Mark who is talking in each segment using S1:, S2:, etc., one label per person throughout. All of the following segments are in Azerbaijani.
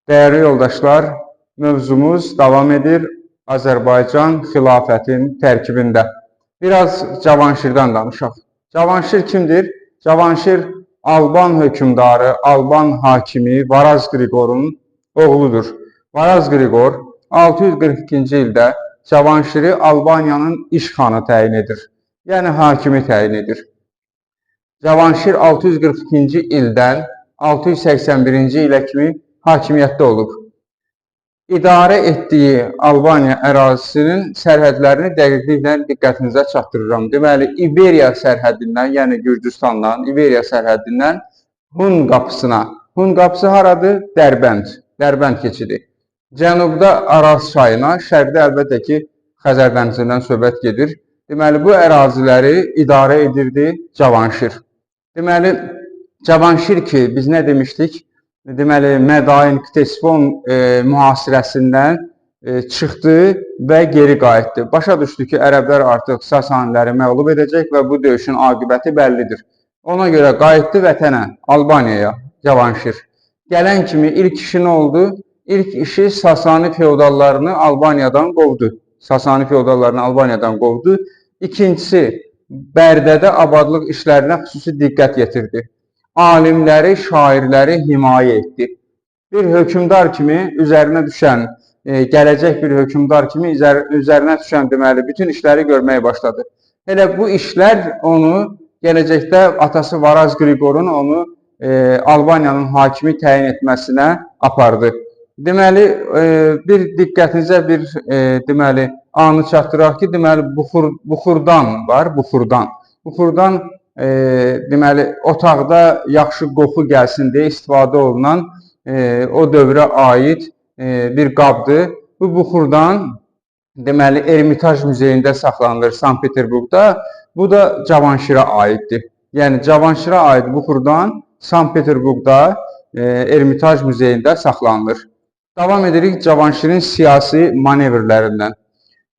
S1: Dəyərli yoldaşlar, mövzumuz davam edir Azərbaycan xilafətin tərkibində. Biraz Cavanşirdən danışaq. Cavanşir kimdir? Cavanşir Alban hökmdarı, Alban hakimi Varaz Qriqorun oğludur. Varaz Qriqor 642-ci ildə Cavanşiri Albaniyanın işxanı təyin edir. Yəni hakimi təyin edir. Cavanşir 642-ci ildən 681-ci ilə kimi hakimiyyətdə olub. İdarə etdiyi Albaniya ərazisinin sərhədlərini dəqiqliklə diqqətinizə çatdırıram. Deməli, İberiya sərhədindən, yəni Gürcüstandan, İberiya sərhədindən Hun qapısına. Hun qapısı haradır? Dərbənd. Dərbənd keçidi. Cənubda Araz çayına, şərqdə əlbəttə ki, Xəzər dənizindən söhbət gedir. Deməli, bu əraziləri idarə edirdi Cavanşir. Deməli, Cavanşir ki, biz nə demişdik? Deməli, Mədain Ktesifon mühasirəsindən çıxdı və geri qayıtdı. Başa düşdü ki, ərəblər artıq Sasaniləri məğlub edəcək və bu döyüşün aqibəti bəllidir. Ona görə qayıtdı vətənə, Albaniyaya Cavanşir. Gələn kimi ilk işi nə oldu? İlk işi Sasani feodallarını Albaniyadan qovdu. Sasani feodallarını Albaniyadan qovdu. İkincisi, Bərdədə abadlıq işlərinə xüsusi diqqət yetirdi. Alimləri, şairləri himayə etdi. Bir hökmdar kimi üzərinə düşən, gələcək bir hökmdar kimi üzərinə düşən deməli bütün işləri görməyə başladı. Elə bu işlər onu gələcəkdə atası Varaz Qriqorun onu Albaniyanın hakimi təyin etməsinə apardı. Deməli, bir diqqətinizə bir deməli anı çatdıraq ki, deməli buxurdan var, buxurdan. Buxurdan deməli otaqda yaxşı qoxu gəlsin deyə istifadə olunan o dövrə aid bir qabdır. Bu buxurdan deməli Ermitaj muzeyində saxlanılır Sankt-Peterburqda. Bu da Cavanşirə aiddir. Yəni Cavanşirə aid buxurdan Sankt-Peterburqda Ermitaj muzeyində saxlanılır. Davam edirik Cavanşirin siyasi manevrlərindən.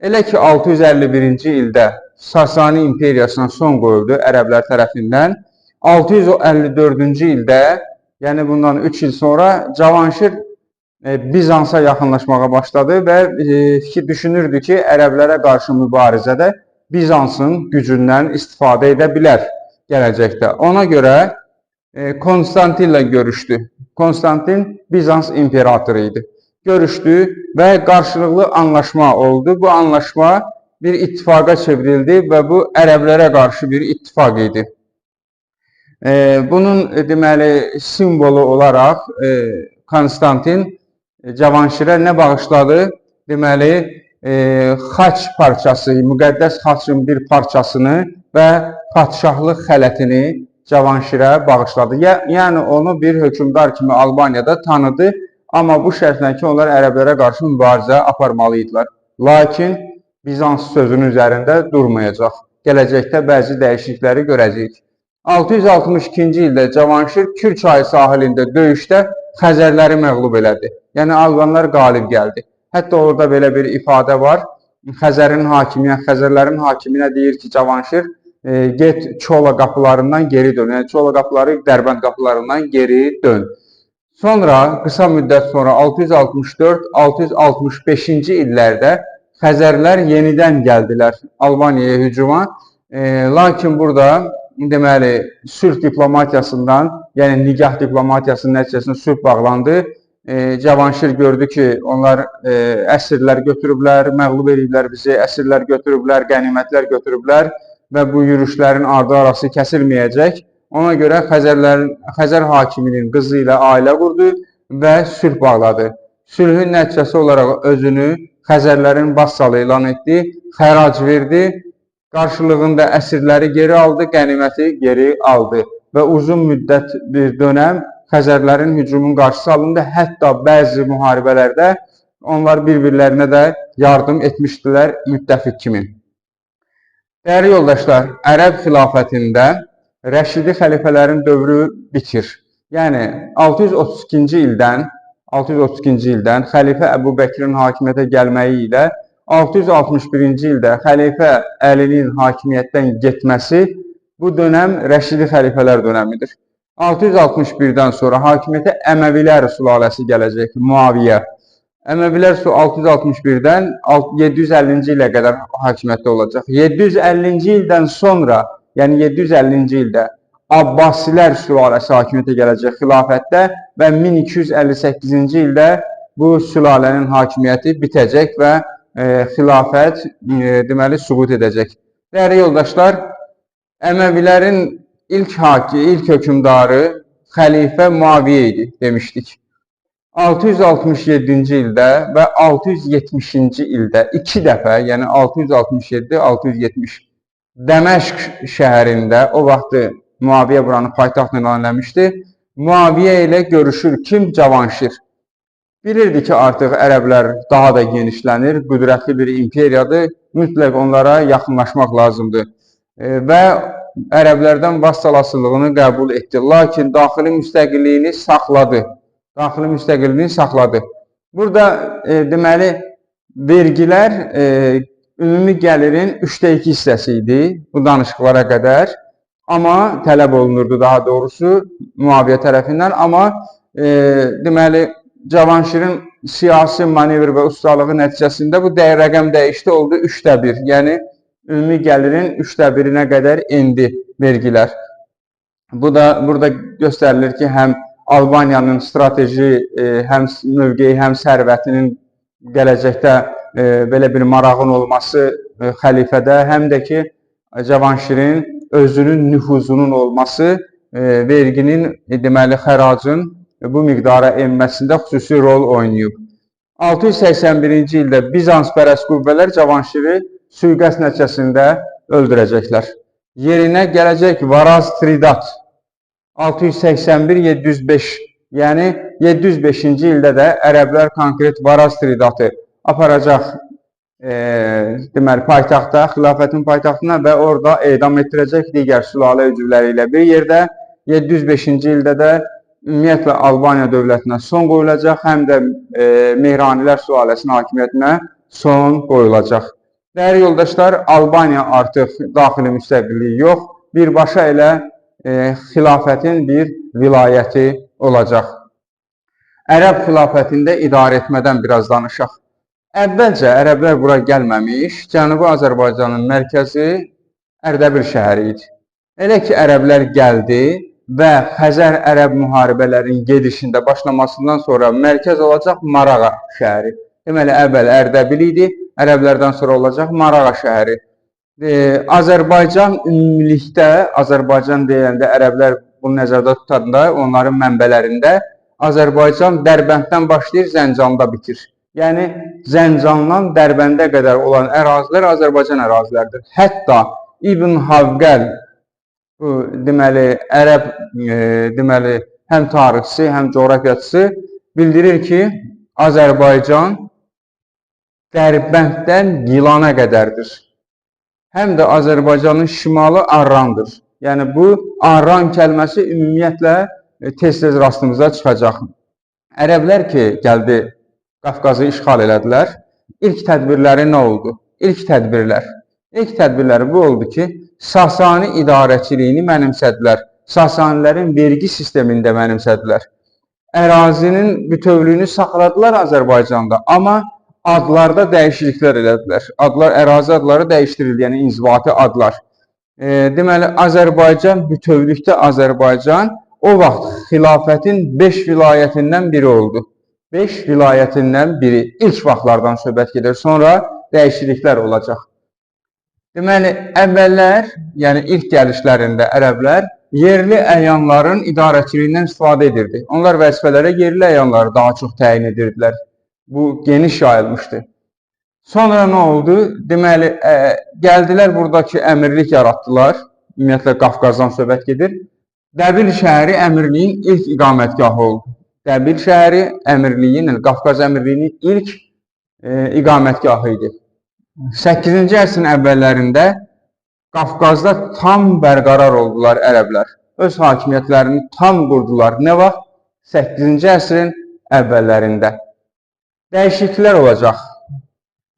S1: Elə ki 651-ci ildə Sasani imperiyasına son qoyuldu ərəblər tərəfindən. 654-cü ildə, yəni bundan 3 il sonra Cavanşir Bizansa yaxınlaşmağa başladı və düşünürdü ki, ərəblərə qarşı mübarizədə Bizansın gücündən istifadə edə bilər gələcəkdə. Ona görə Konstantinlə görüşdü. Konstantin Bizans imperatoru idi. Görüşdü və qarşılıqlı anlaşma oldu. Bu anlaşma bir ittifaqa çevrildi və bu ərəblərə qarşı bir ittifaq idi. Bunun deməli simvolu olaraq Konstantin Cavanşirə nə bağışladı? Deməli, xaç parçası, müqəddəs xaçın bir parçasını və padşahlıq xələtini Cavanşirə bağışladı. Yəni onu bir hökmdar kimi Albaniyada tanıdı, amma bu şərtlə ki, onlar ərəblərə qarşı mübarizə aparmalı idilər. Lakin Bizans sözünün üzərində durmayacaq. Gələcəkdə bəzi dəyişiklikləri görəcəyik. 662-ci ildə Cavanşir Kür çayı sahilində döyüşdə Xəzərləri məğlub elədi. Yəni Albanlar qalib gəldi. Hətta orada belə bir ifadə var. Xəzərin hakimi, yəni Xəzərlərin hakiminə deyir ki, Cavanşir, get Çola qapılarından geri dön. Yəni Çola qapıları Dərbənd qapılarından geri dön. Sonra qısa müddət sonra 664-665-ci illərdə Xəzərlər yenidən gəldilər Albaniyaya hücuma. Lakin burada deməli sülh diplomatiyasından, yəni nigah diplomatiyasının nəticəsində sülh bağlandı. Cavanşir gördü ki, onlar əsirlər götürüblər, məğlub ediblər bizi, əsirlər götürüblər, qənimətlər götürüblər və bu yürüşlərin ardı arası kəsilməyəcək. Ona görə Xəzər hakiminin qızı ilə ailə qurdu və sülh bağladı. Sülhün nəticəsi olaraq özünü Xəzərlərin vassalı elan etdi, xərac verdi, qarşılığında əsirləri geri aldı, qəniməti geri aldı və uzun müddət bir dönəm Xəzərlərin hücumunun qarşısı alındı. Hətta bəzi müharibələrdə onlar bir-birlərinə də yardım etmişdilər müttəfiq kimi. Dəyərli yoldaşlar, Ərəb xilafətində Rəşidi xəlifələrin dövrü bitir. Yəni 632-ci ildən xəlifə Əbu Bəkrin hakimiyyətə gəlməyi ilə 661-ci ildə xəlifə Əlinin hakimiyyətdən getməsi bu dönəm Rəşidi xəlifələr dönəmidir. 661-dən sonra hakimiyyətə Əməvilər sülaləsi gələcək, Muaviyə. Əməvilər 661-dən 750-ci ilə qədər hakimiyyətdə olacaq. 750-ci ildən sonra, yəni 750-ci ildə Abbasilər sülaləsi hakimiyyətə gələcək xilafətdə və 1258-ci ildə bu sülalənin hakimiyyəti bitəcək və xilafət deməli süqut edəcək. Dəyərli yoldaşlar, Əməvilərin ilk hökmdarı xəlifə Muaviyə idi demişdik. 667-ci ildə və 670-ci ildə iki dəfə, yəni 667-670 Dəməşq şəhərində, o vaxtı Muaviyə buranı paytaxt elan eləmişdi. Muaviyə ilə görüşür kim? Cavanşir. Bilirdi ki, artıq ərəblər daha da genişlənir, qüdrətli bir imperiyadır, mütləq onlara yaxınlaşmaq lazımdır. Və ərəblərdən vassalasılığını qəbul etdi. Lakin daxili müstəqilliyini saxladı. Daxili müstəqilliyini saxladı. Burada deməli, vergilər ümumi gəlirin 3/2 hissəsi idi bu danışıqlara qədər. Amma tələb olunurdu daha doğrusu Muaviyə tərəfindən. Amma deməli, Cavanşirin siyasi manevr və ustalığı nəticəsində bu rəqəm dəyişdi, oldu 3/1. Yəni, ümumi gəlirin 3/1-inə qədər endi vergilər. Bu da burada göstərilir ki, həm Albaniyanın strateji, həm mövqeyi, həm sərvətinin gələcəkdə belə bir marağın olması xəlifədə, həm də ki, Cavanşirin özünün nüfuzunun olması verginin, deməli, xəracın bu miqdara enməsində xüsusi rol oynayıb. 681-ci ildə Bizans pərəst qüvvələr Cavanşiri sui-qəsd nəticəsində öldürəcəklər. Yerinə gələcək Varaz Tridat 681-705, yəni 705-ci ildə də ərəblər konkret Varaz Tridatı aparacaq deməli, paytaxta, xilafətin paytaxtına və orada edam etdirəcək digər sülalə üzvləri ilə bir yerdə. 705-ci ildə də ümumiyyətlə Albaniya dövlətinə son qoyulacaq, həm də Mehranilər sülaləsinin hakimiyyətinə son qoyulacaq. Dəyərli yoldaşlar, Albaniya artıq daxili müstəqilliyi yox, birbaşa elə xilafətin bir vilayəti olacaq. Ərəb xilafətində idarə etmədən biraz danışaq. Əvvəlcə ərəblər bura gəlməmiş, Cənubi Azərbaycanın mərkəzi Ərdəbil şəhəri idi. Elə ki, ərəblər gəldi və Xəzər-Ərəb müharibələrinin gedişində başlamasından sonra mərkəz olacaq Marağa şəhəri. Deməli, əvvəl Ərdəbil idi, ərəblərdən sonra olacaq Marağa şəhəri. Azərbaycan ümumilikdə, Azərbaycan deyəndə ərəblər bunu nəzərdə tutanda, onların mənbələrində Azərbaycan Dərbənddən başlayır, Zəncanda bitir. Yəni, Zəncandan Dərbəndə qədər olan ərazilər Azərbaycan əraziləridir. Hətta İbn Havqəl, bu, deməli, ərəb, deməli, həm tarixçisi, həm coğrafiyaçısı bildirir ki, Azərbaycan Dərbənddən Gilana qədərdir. Həm də Azərbaycanın şimalı Arrandır. Yəni, bu Arran kəlməsi ümumiyyətlə tez-tez rastımıza çıxacaq. Ərəblər ki, gəldi Qafqazı işğal elədilər. İlk tədbirləri nə oldu? İlk tədbirlər. İlk tədbirləri bu oldu ki, Sasani idarəçiliyini mənimsədilər. Sasanilərin vergi sistemini də mənimsədilər. Ərazinin bütövlüyünü saxladılar Azərbaycanda, amma adlarda dəyişikliklər elədilər. Adlar, ərazi adları dəyişdirildi, yəni inzibati adlar. Deməli, Azərbaycan, bütövlükdə Azərbaycan o vaxt xilafətin 5 vilayətindən biri oldu. 5 vilayətindən biri. İlk vaxtlardan söhbət gedir, sonra dəyişikliklər olacaq. Deməli, əvvəllər, yəni ilk gəlişlərində ərəblər yerli əyanların idarəçiliyindən istifadə edirdi. Onlar vəzifələrə yerli əyanları daha çox təyin edirdilər. Bu geniş yayılmışdı. Sonra nə oldu? Deməli, gəldilər buradakı əmirlik yaratdılar. Ümumiyyətlə, Qafqazdan söhbət gedir. Dəbil şəhəri əmirliyin ilk iqamətgahı oldu. Dəbil şəhəri əmirliyin, yəni Qafqaz əmirliyinin ilk iqamətgahı idi. 8-ci əsrin əvvəllərində Qafqazda tam bərqərar oldular ərəblər. Öz hakimiyyətlərini tam qurdular. Nə vaxt? 8-ci əsrin əvvəllərində. Dəyişikliklər olacaq.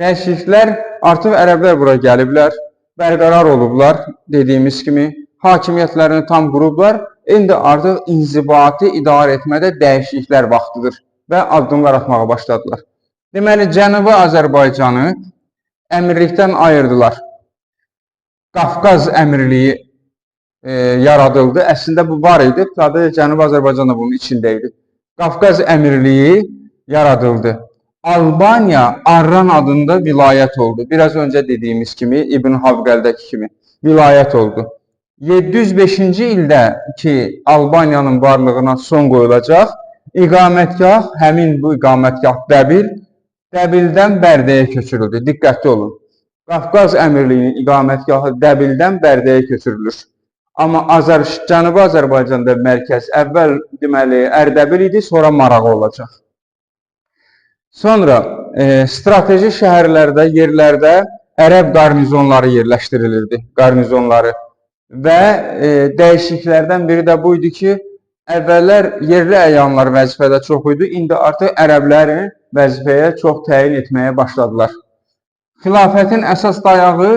S1: Dəyişikliklər, artıq ərəblər bura gəliblər, bərqərar olublar dediyimiz kimi, hakimiyyətlərini tam qurublar. İndi artıq inzibati idarə etmədə dəyişikliklər vaxtıdır və addımlar atmağa başladılar. Deməli, Cənubi Azərbaycanı əmirlikdən ayırdılar. Qafqaz Əmirliyi yaradıldı. Əslində bu var idi. Sadəcə Cənubi Azərbaycan da bunun içində idi. Qafqaz Əmirliyi yaradıldı. Albaniya Arran adında vilayət oldu. Biraz öncə dediyimiz kimi, İbn Havqəldəki kimi vilayət oldu. 705-ci ildə ki, Albaniyanın varlığına son qoyulacaq, iqamətgah, həmin bu iqamətgah Dəbil, Dəbildən Bərdəyə köçürüldü. Diqqətli olun. Qafqaz Əmirliyinin iqamətgahı Dəbildən Bərdəyə köçürülür. Amma Cənubi Azərbaycanda mərkəz əvvəl deməli Ərdəbil idi, sonra Marağa olacaq. Sonra strateji şəhərlərdə, yerlərdə ərəb qarnizonları yerləşdirilirdi, qarnizonları. Və dəyişikliklərdən biri də bu idi ki, əvvəllər yerli əyanlar vəzifədə çox idi, indi artıq ərəbləri vəzifəyə çox təyin etməyə başladılar. Xilafətin əsas dayağı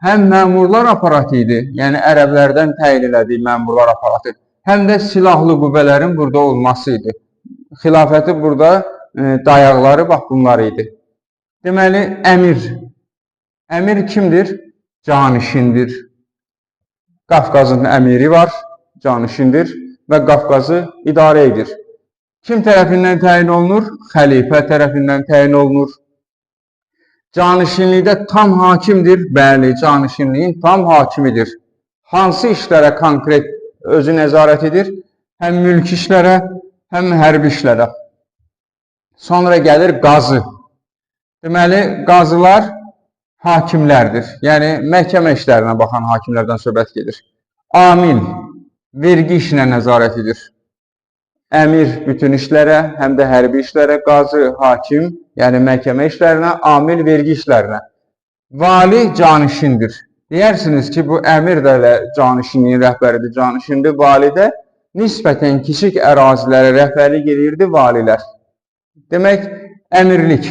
S1: həm məmurlar aparatı idi, yəni ərəblərdən təyin elədiyi məmurlar aparatı, həm də silahlı qüvvələrin burada olması idi. Xilafəti burada dayaqları bax bunlar idi. Deməli, əmir. Əmir kimdir? Canişindir. Qafqazın əmiri var, canişindir və Qafqazı idarə edir. Kim tərəfindən təyin olunur? Xəlifə tərəfindən təyin olunur. Canişinlikdə tam hakimdir. Bəli, canişinliyin tam hakimidir. Hansı işlərə konkret özü nəzarət edir? Həm mülki işlərə, həm hərbi işlərə. Sonra gəlir qazı. Deməli, qazılar hakimlərdir. Yəni, məhkəmə işlərinə baxan hakimlərdən söhbət gedir. Amil, vergi işinə nəzarət edir. Əmir bütün işlərə, həm də hərbi işlərə, qazı, hakim, yəni məhkəmə işlərinə, amil vergi işlərinə. Vali canişindir. Deyərsiniz ki, bu əmir də elə canişinliyin rəhbəridir, canişindir. Vali də nisbətən kiçik ərazilərə rəhbərlik edirdi valilər. Demək, əmirlik.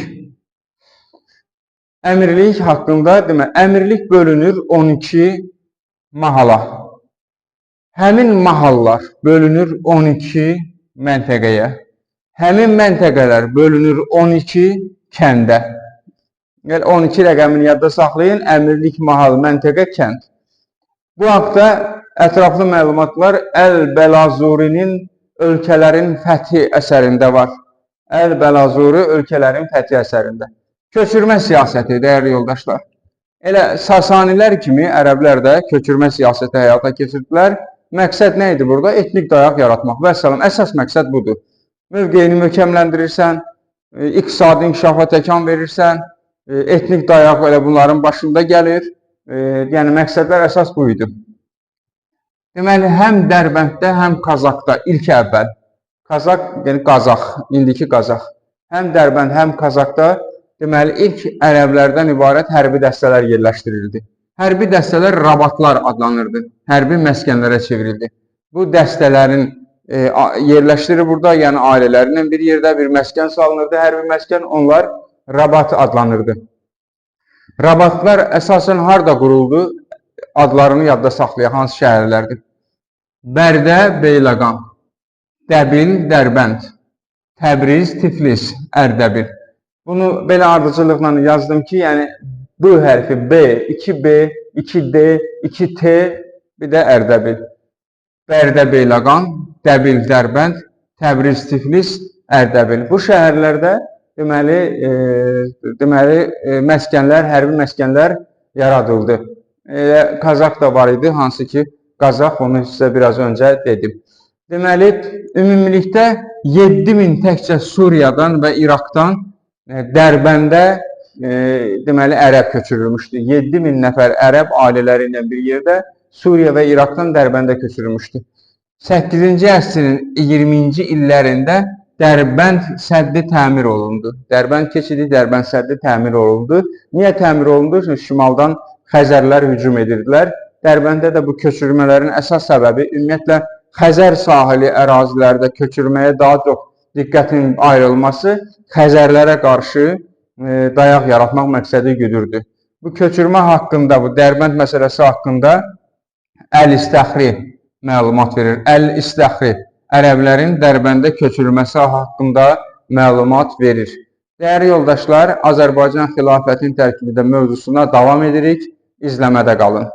S1: Əmirlik haqqında, demək, əmirlik bölünür 12 mahala. Həmin mahallar bölünür 12 məntəqəyə. Həmin məntəqələr bölünür 12 kəndə. Yəni 12 rəqəmini yadda saxlayın. Əmirlik, mahal, məntəqə, kənd. Bu haqda ətraflı məlumatlar Əl-Bəlazurinin Ölkələrin Fəthi əsərində var. Əl-Bəlazuri Ölkələrin Fəthi əsərində. Köçürmə siyasəti, dəyərli yoldaşlar. Elə Sasanilər kimi ərəblər də köçürmə siyasəti həyata keçirdilər. Məqsəd nə idi burada? Etnik dayaq yaratmaq. Vəssalam, əsas məqsəd budur. Mövqeyini möhkəmləndirirsən, iqtisadi inkişafa təkan verirsən, etnik dayaq elə bunların başında gəlir. Yəni, məqsədlər əsas bu idi. Deməli, həm Dərbənddə, həm Kazakda ilk əvvəl. Kazak, yəni Qazax, indiki Qazax. Həm Dərbənd, həm Kazakda deməli, ilk ərəblərdən ibarət hərbi dəstələr yerləşdirildi. Hərbi dəstələr rabatlar adlanırdı. Hərbi məskənlərə çevrildi. Bu dəstələrin yerləşdirir burada, yəni ailələrlə bir yerdə bir məskən salınırdı. Hərbi məskən, onlar rabat adlanırdı. Rabatlar əsasən harda quruldu? Adlarını yadda saxlayaq, hansı şəhərlərdir? Bərdə, Beyləqan, Dəbil, Dərbənd, Təbriz, Tiflis, Ərdəbil. Bunu belə ardıcıllıqla yazdım ki, yəni B hərfi B, 2B, 2D, 2T, bir də Ərdəbil. Bərdə, Beyləqan, Dəbil, Dərbənd, Təbriz, Tiflis, Ərdəbil. Bu şəhərlərdə deməli məskənlər, hərbi məskənlər yaradıldı. Kazak da var idi, hansı ki, Qazax, onu sizə biraz öncə dedim. Deməli, ümumilikdə 7000 təkcə Suriyadan və İraqdan Dərbəndə deməli, ərəb köçürülmüşdü. 7000 nəfər ərəb ailələri ilə bir yerdə Suriya və İraqdan Dərbəndə köçürülmüşdü. 8-ci əsrin 20-ci illərində Dərbənd səddi təmir olundu. Dərbənd keçidi, Dərbənd səddi təmir olundu. Niyə təmir olundu? Çünki şimaldan Xəzərlər hücum edirdilər. Dərbəndə də bu köçürmələrin əsas səbəbi ümumiyyətlə Xəzər sahili ərazilərdə köçürməyə daha çox diqqətin ayrılması Xəzərlərə qarşı dayaq yaratmaq məqsədi güdürdü. Bu köçürmə haqqında, bu Dərbənd məsələsi haqqında Əl-İstəxri məlumat verir. Əl-İstəxri ərəblərin Dərbəndə köçürülməsi haqqında məlumat verir. Dəyərli yoldaşlar, Azərbaycan xilafətinin tərkibində mövzusuna davam edirik. İzləmədə qalın.